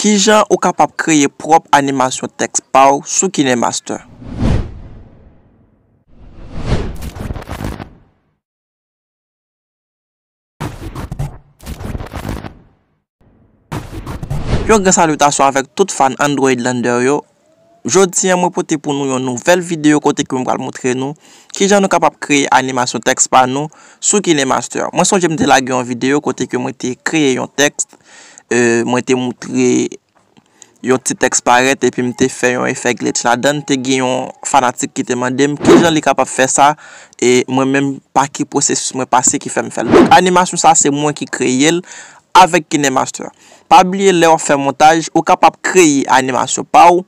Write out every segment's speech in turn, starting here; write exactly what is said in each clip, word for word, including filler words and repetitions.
Kijan ou kapab kreye pwòp animasyon tèks pa w sou KineMaster? Yon gran salitasyon avèk tout fan Android Lander yo. Jodi a, mwen pote pou nou yon nouvèl videyo kote ke mwen pral montre nou kijan nou kapab kreye animasyon tèks pa nou sou KineMaster. Mwen sonje m te lage yon videyo kote ke mwen te kreye yon tèks, e, mwen te montre yon ti tèks parèt epi m te fè yon efè glitch ladan l. Te gen yon fanatik ki te mande m kijan li kapab fè sa, e mwen menm pa ki pwosesis mwen pase ki fè m fè l. Donk, animasyon sa se mwen ki kreye l avèk KineMaster. Pa bliye, lè w ap fè montaj, ou kapab kreye animasyon pa w,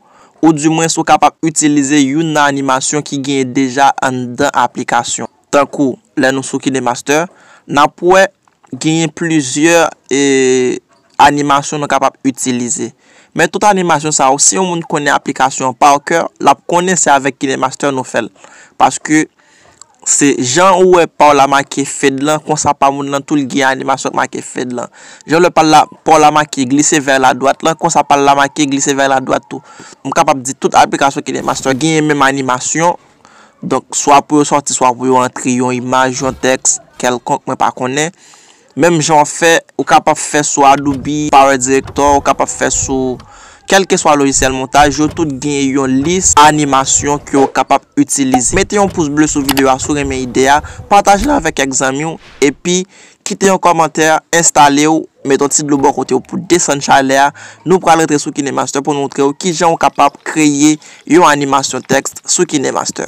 oudimwens ou kapab itilize youn nan animasyon ki genyen deja anndan aplikasyon. Tankou, lè nou sou KineMaster, n ap wè genyen plizyè, e, animasyon nou kapab itilize. Men tout animasyon sa yo, si yon moun konnen aplikasyon an pa kè, l ap konnen se avèk KineMaster nou fè l. Paske se jan ou wè pa w la make fade lan, konsa pa moun lan tou l gen animasyon k make fade lan. Jan w wè pa w la, pa w la make glise vè la dwat lan, konsa pa l la make glise vè la dwat tou. M kapab di tout aplikasyon KineMaster genyen menm animasyon. Donk, swa pou yo sòti, swa pou yo antre yon imaj, yon tèks kèlkonk, mwen pa konnen. Menm jan w fè, ou kapab fè sou Adobe, Power Director, ou kapab fè sou kèlkeswa lojisyèl montaj, yo tout gen yon lis animasyon ke w kapab itilize. Mete yon pous ble sou videyo a si w renmen ide a, pataje l avèk kèk zanmi w, epi kite yon kòmantè, enstale w, mete yon ti dlo bò kote w pou desann chalè a. Nou pral rantre sou KineMaster pou nou montre w kijan w kapab kreye yon animasyon tèks sou KineMaster.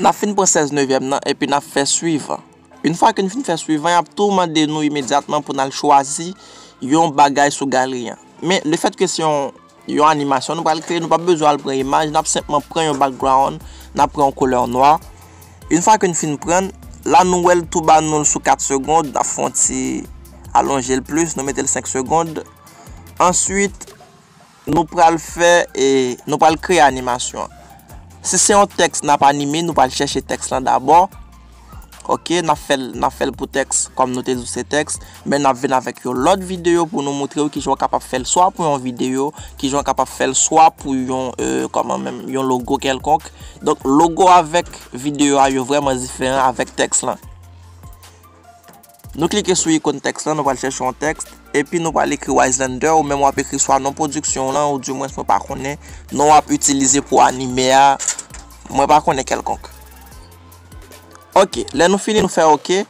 N ap fin pran sèz nevyèm nan epi n ap fè swivan. Yon fwa ke n fin fè swivan, y ap tou mande nou imedyatman pou n al chwazi yon bagay sou galri an. Men, lefètke se yon, yon animasyon nou pral kreye, nou p ap bezwen al pran imaj, n ap senpman pran yon background, n ap pran yon koulè nwa. Yon fwa ke n fin pran l, la nou wè l tou ba nou l sou kat segonn, n ap fè yon ti alonje l plis, nou mete l senk segonn. Answit, nou pral fè, e, nou pral kreye animasyon an. Si se yon tèks n ap anime, nou pral chèche tèks lan dabò. Oke, n ap fè l, n ap fè l pou tèks, kòm nou te di w se tèks, men n ap vin avèk yon lòt videyo pou nou montre w kijan w kapab fè l swa pou yon videyo, kijan w kapab fè l swa pou yon, e, kòman menm, yon logo kèlkonk. Donk, logo avèk videyo a yo vrèman diferan avèk tèks lan. Nou klike sou ikòn tèks lan, nou pral chèche yon tèks, epi nou pral ekri Wiselander, ou menm w ap ekri swa non pwodiksyon w lan, oudimwens mwen pa konnen, non w ap itilize pou anime a, mwen pa konnen kèlkonk. Oke, lè nou fini, nou fè oke.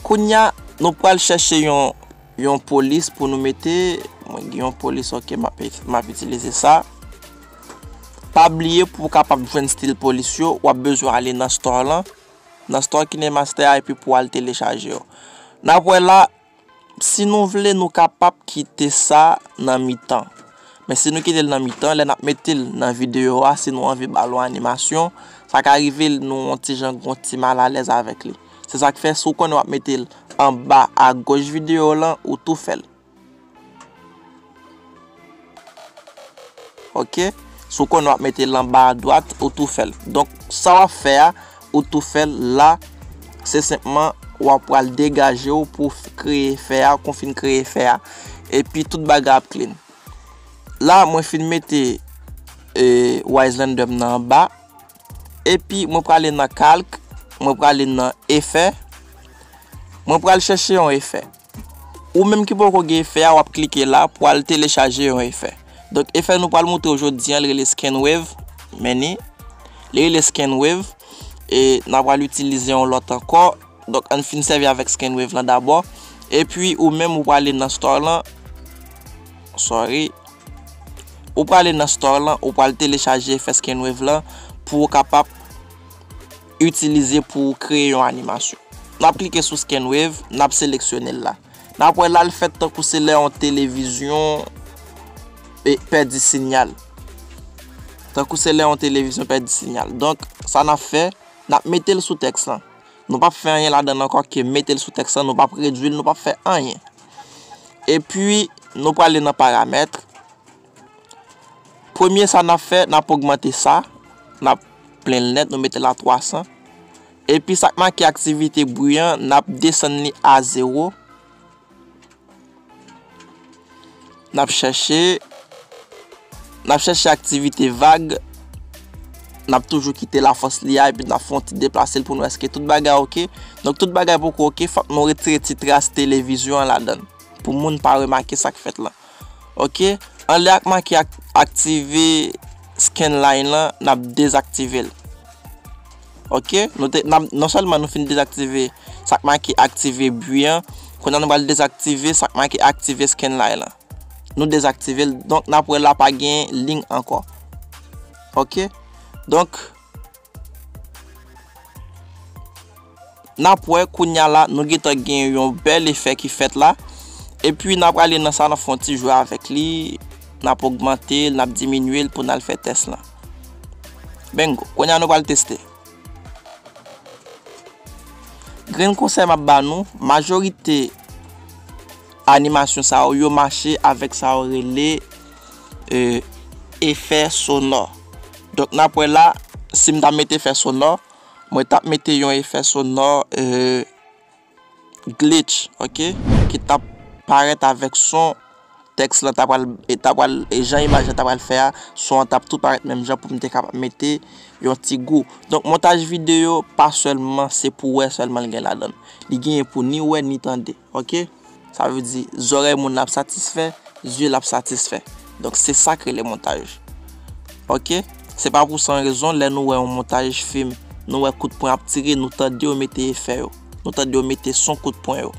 Kounye a, nou pral chèche yon, yon polis pou nou mete, mwen gen yon polis, oke, m ap, m ap itilize sa. Pa bliye pou w kapab jwenn stil polis yo, w ap bezwen ale nan store lan. Nan store KineMaster a epi pou w al telechaje yo. N ap wè la, si nou vle, nou kapab kite sa nan mitan. Men si nou kite l nan mitan, lè n ap mete l nan videyo a, si nou anvi ba l yon animasyon, sa ka rive nou yon ti jan gon ti malalèz avèk li. Se sa k fè, si w konnen w ap mete l anba agoch videyo lan, ou tou fè l. Oke? Si w konnen w ap mete l anba adwat, ou tou fè l. Donk, sa w ap fè a, ou tou fè l la, se senpman w ap pral degaje w pou w f-, kreye efè a, kon w fin kreye efè a. Epi tout bagay ap clean. La, mwen fin mete, e, Wiselander m nan anba. Epi, mwen prale nan kalk, mwen prale nan efè. Mwen pral chèche yon efè. Ou menm ki poko gen efè a, w ap klike la pou al telechaje yon efè. Donk, efè nou pral montre w jodi a, li rele Skin Wave. Men ni, li rele Skin Wave. E n a pral itilize yon lòt ankò. Donk, ann fin sèvi avèk Skin Wave lan dabò. Epi, ou menm, ou prale nan store lan. Sorry. Ou prale nan store lan, ou pral telechaje efè Skin Wave lan pou w kapab itilize pou w kreye yon animasyon. N ap klike sou Skin Wave, n ap seleksyone l la. N ap wè la l fèt tankou se lè yon televizyon, e, pèdi sinyal. Tankou se lè yon televizyon pèdi sinyal. Donk, sa n ap fè, n ap mete l sou tèks lan. Nou p ap fè anyen ladan l ankò ke mete l sou tèks lan, nou p ap redwi l, nou p ap fè anyen. Epi, nou prale nan paramèt. Premye sa n ap fè, n ap ogmante sa, n ap plen l nèt, nou mete l a twa san. Epi sa k make aktivite bri an, n ap desann li a zewo. n ap chèche, n ap chèche aktivite vag, n ap toujou kite lafòs li a, epi n ap fè yon ti deplase l pou n wè èske tout bagay oke. Donk, tout bagay poko oke, fòk nou retire ti tras televizyon an ladan l, pou moun pa remake sa k fèt lan. Oke? Anlè ak make ak, aktive scan line lan, n ap dezaktive l. Oke? Nou te, n ap, non sèlman nou fin dezaktive sa k make aktive bui an, kounye a nou pral dezaktive sa k make aktive scan line lan. Nou dezaktive l, donk n ap wè la pa gen liy ankò. Oke? Donk, n ap wè kounye a la, nou gentan gen yon bèl efè ki fèt la. Epi n ap prale nan sa, n ap fè yon ti jwe avèk li. N ap ogmante l, n ap diminye l pou n al fè tès lan. Bingo, kounye a nou pral teste. Grenn konsèy m ap ba nou, majorite animasyon sa yo, yo mache avèk sa yo rele, e, efè sonò. Donk, n ap wè la, si m ta mete efè sonò, mwen t ap mete yon efè sonò, e, glitch, oke, ki t ap parèt avèk son tèks lan, t ap pral, e, t ap pral, e, jan imaj la t ap pral fè a, son an t ap tou parèt menm jan pou m te kapab mete yon ti gou. Donk, montaj videyo, pa sèlman se pou wè sèlman l gen ladan l. Li genyen pou ni wè, ni tande. Oke? Sa vle di, zòrèy moun nan ap satisfè, zye l ap satisfè. Donk, se sa k rele montaj. Oke? Se pa pou san rezon, lè nou wè yon montaj fim, nou wè kout pwen ap tire, nou tande yo mete efè yo. Nou tande yo mete son kout pwen yo.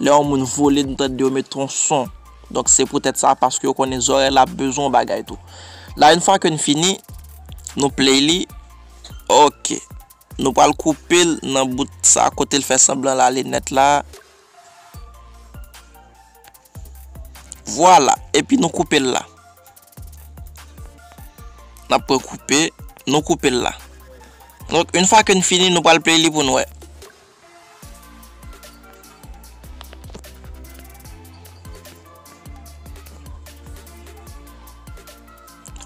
Lè yon moun vole, nou tande yo mete yon son. Donk, se poutèt sa, paske yo konnen zòrèy la ap bezwen yon bagay tou. La, yon fwa ke n fini, nou play li. Oke. Nou pral koupe l nan bout sa, kote l fè sanblan l ale nèt la. Vwala. Epi nou koupe l la. N ap pran koupe, nou koupe l la. Donk, yon fwa ke n fini, nou pral play li pou n wè.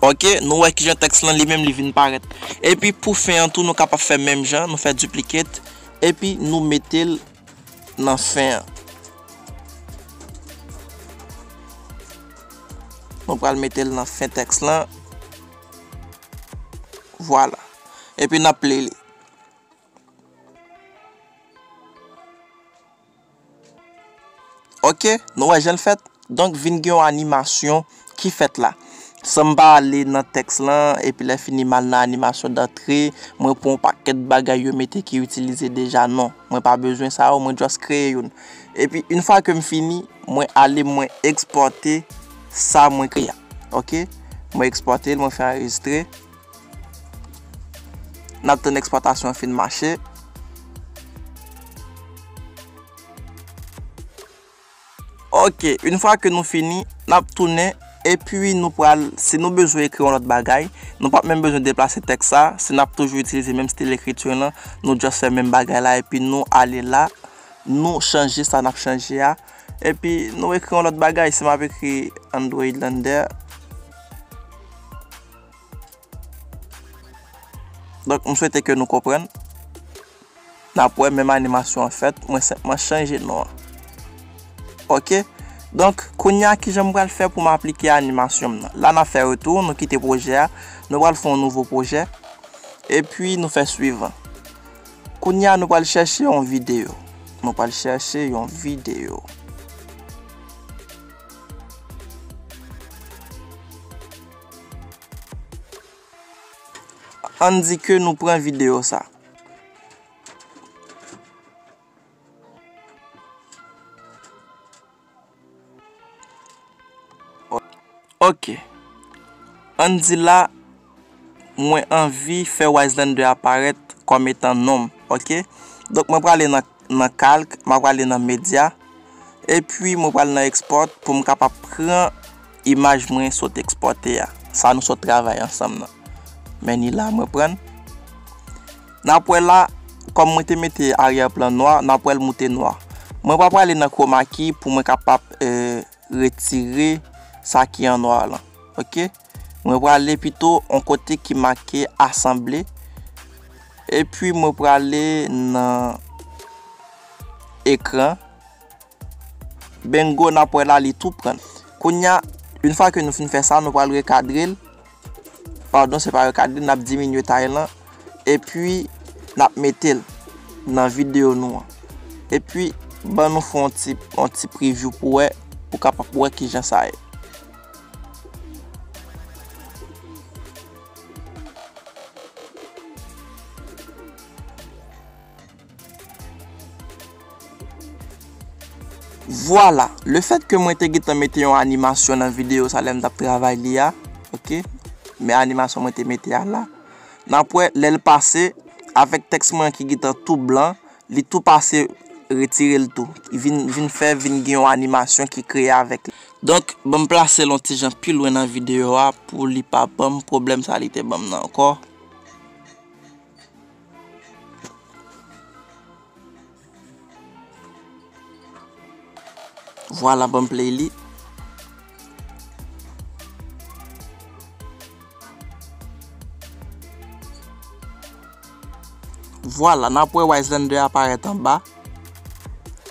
Oke, nou wè kijan tèks lan li menm li vin parèt. Epi pou fen an tou, nou kapab fè menm jan, nou fè duplicate, epi nou mete l nan fen an. Nou pral mete l nan fen tèks lan. Vwala. Epi n ap play li. Oke, nou wè jan l fèt. Donk, vin gen yon animasyon ki fèt la. San m pa ale nan tèks lan, epi lè fini m al nan animasyon dantre, mwen pran yon pakèt bagay yo mete ki itilize deja, non. Mwen pa bezwen sa yo, mwen just kreye youn. Epi, yon fwa ke m fini, mwen ale, mwen ekspòte sa mwen kreye a. Oke? Mwen ekspòte l, mwen fè anrejistre. N ap tann ekspòtasyon an fin mache. Oke, yon fwa ke nou fini, n ap tounen, epi nou pral, si nou bezwen ekri yon lòt bagay, nou p ap menm bezwen deplase tèks sa, si n ap toujou itilize menm stil ekriti lan, nou just fè menm bagay la, epi nou ale la, nou chanje sa n ap chanje a, epi nou ekri yon lòt bagay, si m ap ekri Android Lander. Donk, m swete ke nou konprann. N ap wè menm animasyon an fèt, mwen senpman chanje non an. Oke? Donk, kounye a, kijan m pral fè pou m aplike animasyon m nan? La, n ap fè retou, nou kite pwojè a, nou pral fè yon nouvo pwojè, epi nou fè swivan. Kounye a, nou pral chèche yon videyo. Nou pral chèche yon videyo. Ann di ke nou pran videyo sa. Oke. Ann di la, mwen anvi fè Wiselander aparèt kòm etan non m, oke? Donk, mwen prale nan, nan kalk, mwen prale nan medya, epi mwen pral nan ekspòt pou m kapab pran imaj mwen sot ekspòte a, sa nou sot travay ansanm nan. Men ni la, mwen pran. N ap wè la, kòm mwen te mete aryè plan nwa, n ap wè l moute nwa. Mwen pa prale nan chroma key pou mwen kapab, eh, retire sa ki an nwa lan. Oke? Mwen prale pito yon kote ki make asanble. Epi mwen prale nan ekran. Bingo, n ap wè la, li tou pran. Kounye a, Yon fwa ke nou fin fè sa, nou pral rekadre l. Padon, se pa rekadre, n ap diminye tay lan. Epi, n ap mete l nan videyo nou an. Epi, ban nou fè yon ti, yon ti preview pou wè, pou kapab wè kijan sa ye. Vwala, lefèt ke mwen te gentan mete yon animasyon nan videyo sa lè m t ap travay li a, oke? Men animasyon mwen te mete a la. N ap wè, lè l pase, avèk tèks mwen ki gentan tou blan, li tou pase retire l tou. Vin, vin fè, vin gen yon animasyon ki kreye avèk li. Donk, ban m plase l yon ti jan pi lwen nan videyo a pou li pa ban m pwoblèm sa li te ban m nan ankò. Vwala, ban m play li. Vwala, n ap wè Wiselander aparèt anba.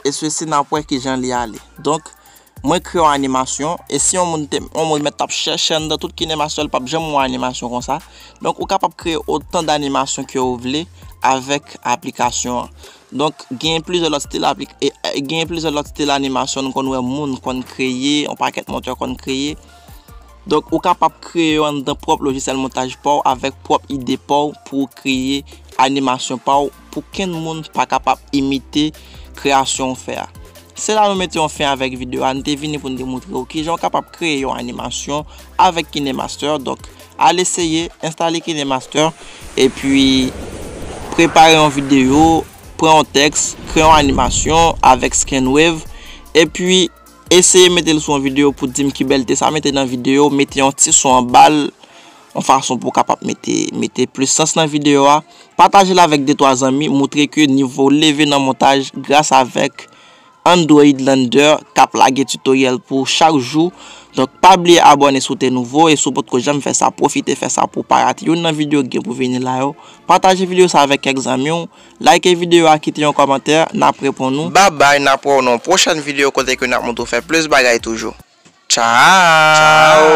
E sesi, n ap wè kijan li ale. Donk, mwen kreye yon animasyon. E si yon moun te, yon moun mèt t ap chèche anndan tout KineMaster, li p ap janm wè yon animasyon konsa. Donk, ou kapab kreye otan d animasyon ke ou vle avèk aplikasyon an. Donk, gen plizyè lòt stil aplik-, e, e, gen plizyè lòt stil animasyon nou konn wè moun konn kreye, yon pakèt montè konn kreye. Donk, ou kapab kreye yo anndan pwòp lojisyèl montaj pa w avèk pwòp ide pa w pou w kreye animasyon pa w pou kenn moun pa kapab imite kreyasyon w fè a. Se la nou mete yon fen avèk videyo a. Nou te vini pou n te montre w kijan w kapab kreye yon animasyon avèk KineMaster. Donk, al eseye, enstale KineMaster, epi prepare yon videyo, pran yon tèks, kreye yon animasyon avèk Scanwave, epi eseye mete l sou yon videyo pou di m ki bèlte sa, mete nan videyo, mete yon ti son anba l, yon fason pou w kapab mete, mete plis sans nan videyo a. Pataje l avèk de twa zanmi, montre ke nivo w leve nan montaj gras avèk Android Lander k ap lage tutoriel pou w chak jou. Donk, pa bliye abòne si w te nouvo e si w potko janm fè sa, pwofite fè sa pou w pa rate youn nan videyo k gen pou vini la yo. Pataje videyo sa avèk kèk zanmi w, like videyo a, kite yon kòmantè, n ap reponn ou. Babay, n ap wè w nan yon pwochèn videyo kote ke n ap montre w fè plis bagay toujou. Tchao!